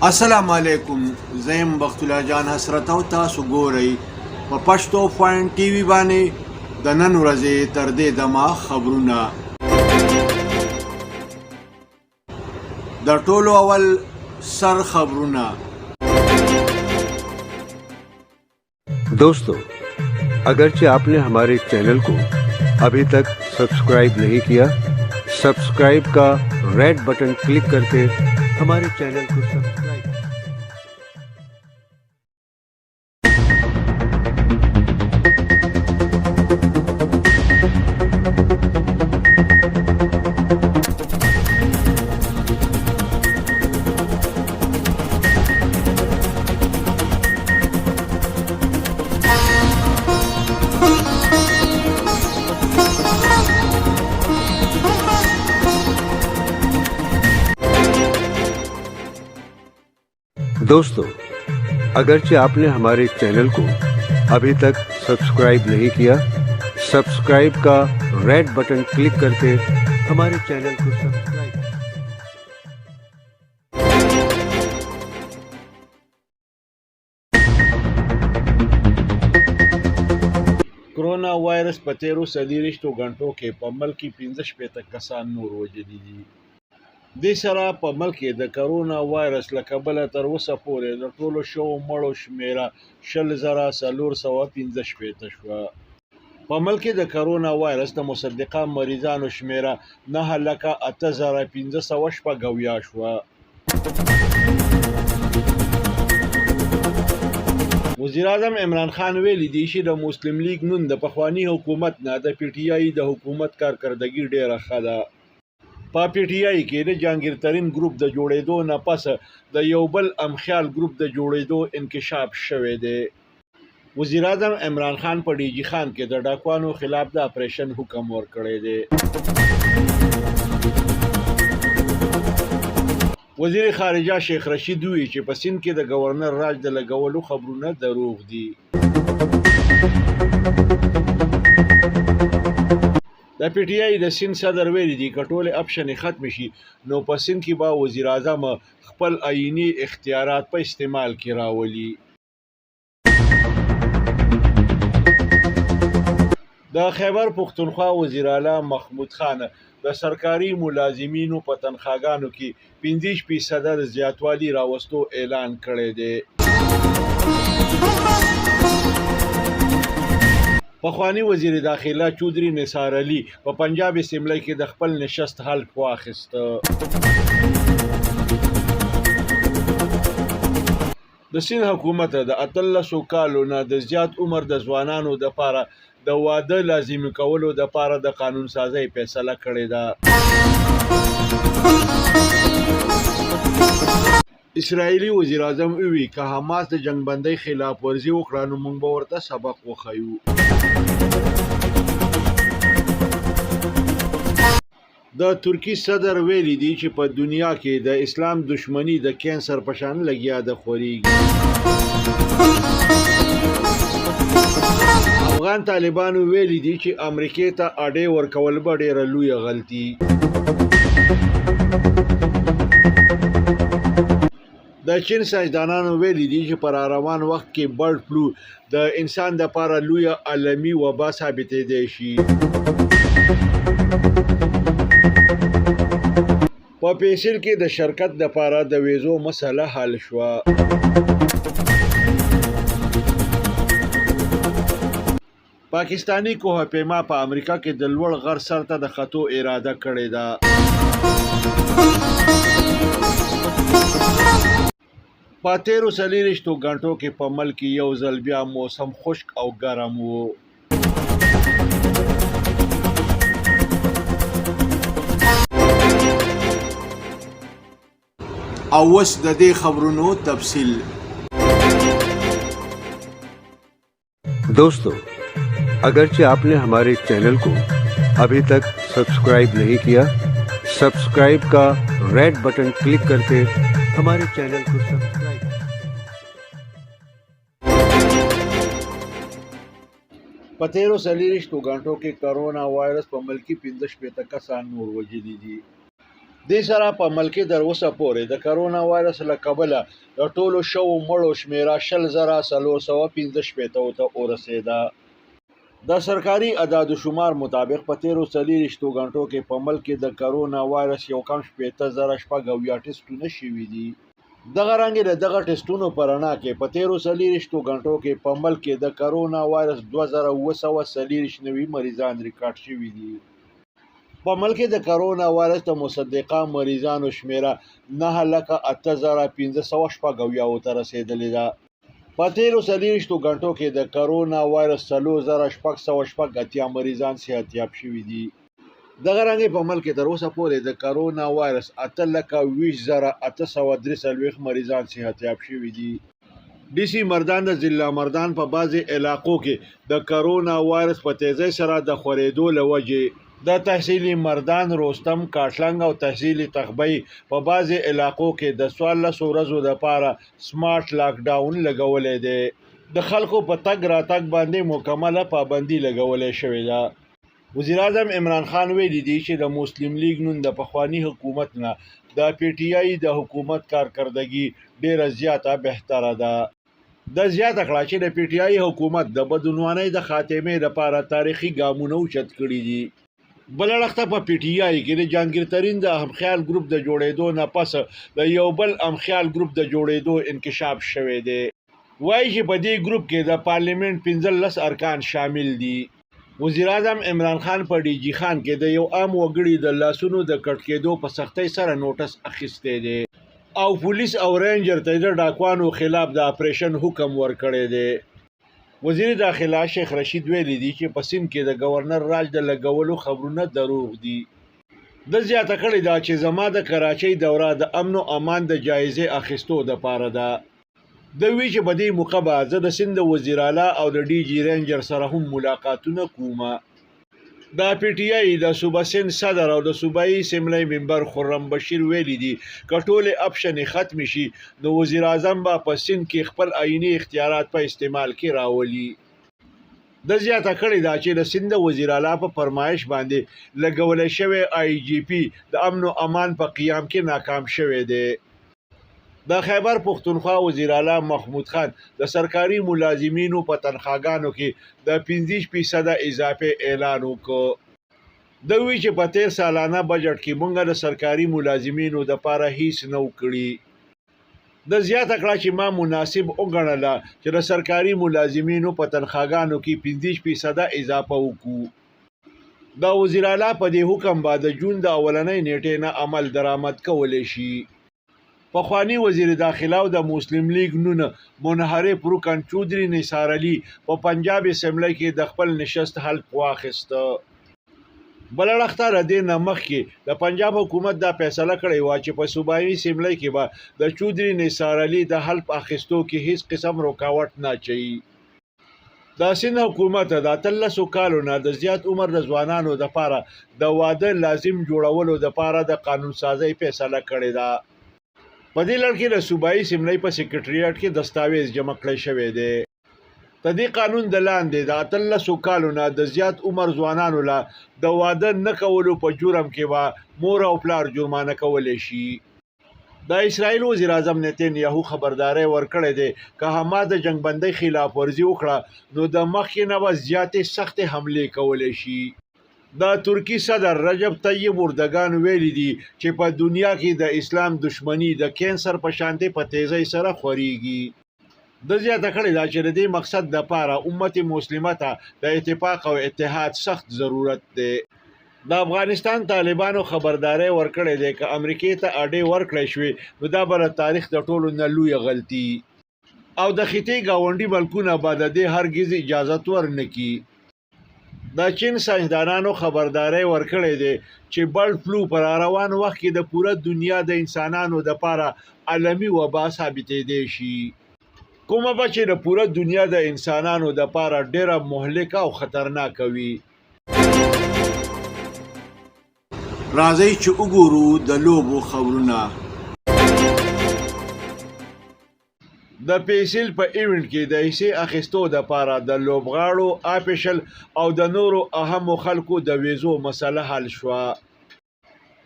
السلام علیکم، زه یم بخت الله جان حسرت او تاسو ګورئ په پښتو پوینټ ټي وي باندې د نن ورځې تر دې دمه خبرونه. د ټولو اول سر خبرونه۔ दोस्तों، अगरचे आपने हमारे चैनल को अभी तक सब्सक्राइब नहीं किया، सब्सक्राइब का red button click करके हमारे चैनल को सब्सक्राइब दोस्तों، अगरचे आपने हमारे चैनल को अभी तक सब्सक्राइब नहीं किया، सब्सक्राइब का red button click करके हमारे चैनल को सब्सक्राइब کرونا وایرس په تیرو 24 غنټو کې په ملک کې 65 کسان نور وژلي دي۔ دې سره په ملک کې د کرونا وایرس له کبله تر اوسه پورې د ټولو شوو مړو شمېره 20,465 شوه۔ په ملک کې د کرونا وایرس د مصدقه مریضانو شمېره 9,08,576 شوه۔ وزیراعظم عمران خان ویلي دي چې د مسلم لیګ نون د پخواني حکومت نه د پي ټي آی د حکومت کارکردګي ډېره ښه ده۔ په پي ټي آی کې د جهانګیر ترین ګروپ د جوړېدو نه پس د یو بل امخیال ګروپ د جوړېدو انکشاف شوی دی۔ وزیراعظم عمران خان په ډي جي خان کې د ډاکوانو خلاف د اپریشن حکم ورکړی دی۔ وزیر خارجه شیخ رشید وویل چې په سیند کې د گورنر راج د لګولو خبرونه دروغ دي۔ د پي ټي آی د سیند صدر ویلي دي که ټولې اپشنې ختمې شي نو په سیند کې به وزیراعظم خپل آئیني اختیارات په استعمال کې راولي۔ د خیبر پښتونخوا وزیر اعلی محمود خان د سرکاري ملازمینو په تنخواګانو کې 25% د زیاتوالي راوستو اعلان کړی دی۔ پخوانی وزیر داخله چودري نثار علي په پنجاب اسمبلی کې د خپل نشست حلف واخیست۔ د سیند حکومت د 18 کالو نه د زیات عمر د ځوانانو دپاره د واده لازمي کولو دپاره د قانون سازۍ فیصله کړې ده۔ اسرائیلي وزیراعظم وویل که حماس د جنگ بندۍ خلاف ورزي وکړه نو موږ به ورته سبق وښیو۔ د ترکي صدر ویلي دي چې په دنیا کې د اسلام دښمني د کینسر په شان لګیا ده خورېږي۔ افغان طالبانو ویلي دي چې امریکې ته اډې ورکول به ډېره لویه غلطي۔ د چین ساینسدانانو ویلي دي چې په روان وخت کې برډ فلو د انسان دپاره لویه عالمي وبا ثابتېدی شي۔ په پیسل کې د شرکت دپاره د ویزو مسله حل شوه۔ پاکستاني کوه پیما په امریکا کې د لوړ غر سر ته د ختو اراده کړې ده۔ په تیرو 24 غنټو کې په ملک کې یو ځل بیا موسم خشک او ګرم و۔ او اوس د دې خبرونو تفصیل۔ दोस्तों، अगरचे आपने हमारे चैनल को अभी तक सब्सक्राइब नहीं किया، सब्सक्राइब का red button click करके हमारे चैनल को सब्सक्राइब په تیرو 24 غنټو کې کرونا وایرس په ملک کې 65 کسان نور وژلي دي۔ دې سره په ملک کې تر اوسه پورې د کرونا وایرس له کبله د ټولو شوو مړو شمېره 20,465 ته ورسېده. د سرکاري اعداد شمار مطابق په تېرو 24 غنټو کې په ملک کې د کرونا وایرس یو کم 60,076 ټیسټونه شوي دي. دغه رنګ د دغه ټیسټونو په رڼا کې په تېرو 24 غنټو کې په ملک کې د کرونا وایرس 2794 نوي مریضان ریکارډ شوي دي. په ملک کې د کرونا وایرس د مصدقه مریضانو شمېره 908,576 ته رسېدلې ده. په تېرو 24 غنټو کې د کرونا وایرس 4686 مریضان صحتیاب شوي دي. دغه رنګ په ملک کې تر اوسه پورې د کرونا وایرس 820,843 مریضان صحتیاب شوي دي. ډي سي مردان د ضلع مردان په بعضې علاقو کې د کرونا وایرس په تیزۍ سره د خورېدو له وجې د تحصیل مردان، روستم، کاټلنګ او تحصیل تخبۍ په بعضې علاقو کې د 14 ورځو دپاره سمارټ لاک ډاون لګولی دی. د خلکو په تګ راتګ باندې مکمله پابندي لګولی شوې ده. وزیراعظم عمران خان ویلي دي چې د مسلم لیګ نون د پخواني حکومت نه د پي ټي آی د حکومت کارکردګي ډیره زیاته بهتره ده. ده زیاته کړه چې د پي ټي آی حکومت د بدعنوانۍ د خاتمې لپاره تاریخي ګامونه اوچت کړي دي. بل اړخ ته په پي ټي آی کې د جهانګیر ترین د همخیال ګروپ د جوړېدو نه پس د یو بل همخیال ګروپ د جوړېدو انکشاف شوی دی. وایي چې په دې ګروپ کې د پارلیمنټ 15 ارکان شامل دي. وزیراعظم عمران خان په ډي جي خان کې د یو عام وګړي د لاسونو د کټ کېدو په سختۍ سره نوټس اخیستی دی او پولیس او رینجر ته د ډاکوانو خلاف د اپریشن حکم ورکړی دی. وزیر داخله شیخ رشید ویلي دي چې په سیند کې د گورنر راج د لګولو خبرونه دروغ دي. ده زیاته کړې ده چې زما د کراچۍ دوره د امن او امان د جایزې اخیستو دپاره ده. ده وی چې په دې موقع به زه د سند وزیراعلی او د ډي جي رینجر سره هم ملاقاتونه کوم. د پي ټي آی د صوبه سند صدر او د صوبایي اسمبلۍ ممبر خرم بشیر ویلي دي که ټولې اپشنې ختمې شي نو وزیراعظم به په سند کې خپل آئیني اختیارات په استعمال کې راولي. ده زیاته کړې ده چې د سند وزیراعلی په فرمایش باندې لګولی شوی آی جي پي د امن و امان په قیام کې ناکام شوی دی. د خیبر پښتونخوا وزیراعلی محمود خان د سرکاري ملازمینو په تنخواګانو کې د 25 فیصده اضافې اعلان وکړ. ده وویل چې په تېر سالانه بجټ کې مونږ د سرکاري ملازمینو دپاره هیڅ نه و کړي. ده زیاته کړه چې ما مناسب وګڼله چې د سرکاري ملازمینو په تنخواګانو کې 25 فیصده اضافه وکړو. د وزیراعلی په دې حکم به د جون د اولنۍ نیټې نه عمل درآمد کولی شي. پخوانی وزیر داخله او د مسلم لیګ نون منحرف رکن چودري نثار علي په پنجاب اسمبلۍ کې د خپل نشست حلف واخیست. بل اړخ ته له دې نه مخکې د پنجاب حکومت دا فیصله کړې وه چې په صوبایي اسمبلۍ کې به د چودري نثار علي د حلف اخیستو کې هیڅ قسم رکاوټ نه اچوي. د سند حکومت د 18 کالو نه د زیات عمر د ځوانانو دپاره د واده لازم جوړولو دپاره د قانون سازۍ فیصله کړې ده. په دې لړ کې د صوبایي اسمبلۍ په سیکرټریټ کې دستاویز جمع کړی شوی دی. د دې قانون د لاندې د 18 کالو نه د زیات عمر ځوانانو له د واده نه کولو په جرم کې به مور او پلار جرمانه کولی شي. د اسرائیل وزیراعظم نتن یاهو خبرداری ورکړی دی که حماس د جنگ بندۍ خلاف ورزي وکړه نو د مخکې نه به زیاتې سختې حملې کولی شي. د ترکي صدر رجب طیب اردګان ویلي دي چې په دنیا کې د اسلام دښمني د کینسر په شانتې په تیزۍ سره خوریږي. ده زیاته کړې ده چې د دې مقصد دپاره امت مسلمه ته د اتفاق او اتحاد سخت ضرورت دی. د افغانستان طالبانو خبرداری ورکړی دی که امریکې ته اډې ورکړی شوې نو دا به د تاریخ د ټولو نه لویه غلطي او د خطې ګاونډي ملکونه به د دې هرګز اجازت ورنکړي. د چین ساینسدانانو خبرداری ورکړی دی چې برډ فلو په روان وخت کې د پوره دنیا د انسانانو دپاره عالمي وبا ثابتېدی شي، کومه به چې د پوره دنیا د انسانانو دپاره ډېره مهلکه او خطرناکه وي. راځئ چې وګورو د لوبو خبرونه. د پیسل په ایونټ کې د حصې اخیستو دپاره د لوبغاړو، آفیشل او د نورو اهمو خلکو د ویزو مسله حل شوه.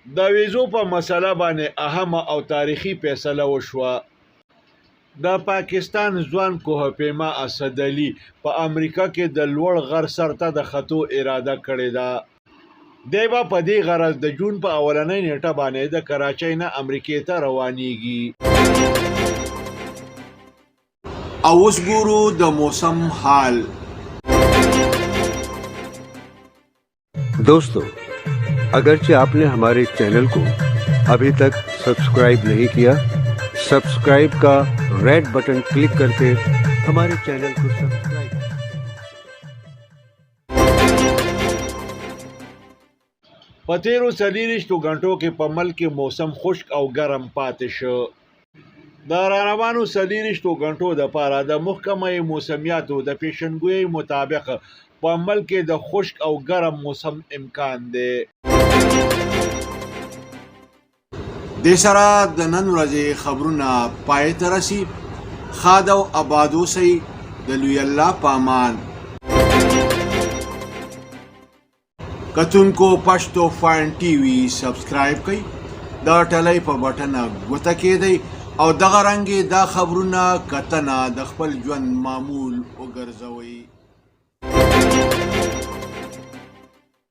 د ویزو په مسله باندې اهمه او تاریخي فیصله وشوه. د پاکستان ځوان کوه پیما اسد علي په امریکا کې د لوړ غر سر ته د ختو اراده کړې ده. دی به په دې غرض د جون په اولنۍ نیټه باندې د کراچۍ نه امریکې ته روانیږي. او اوس ګورو د موسم حال. दोस्तों، अगरचे आपने हमारे चैनल को अभी तक सब्सक्राइब नहीं किया، सब्सक्राइब का red button click करके हमारे चैनल को सब्सक्राइब په تیرو 24 غنټو کې په ملک کې موسم خشک او ګرم پاتې شو. د راروانو 24 غنټو د پاره د محکمه موسمیاتو د پیشنګویۍ مطابق په ملک کې د خشک او ګرم موسم امکان دی. دې سره د نن ورځې خبرونه پای ته رسي. ښاد او اباد اوسئ، د لوی الله په امان. کتونکو، پښتو فاین ټي وي سبسکرایب کړئ، د ټلۍ په بټنه ګوته کېدئ او دغه رنګې دا خبرونه کتنه د خپل ژوند معمول وګرځوئ.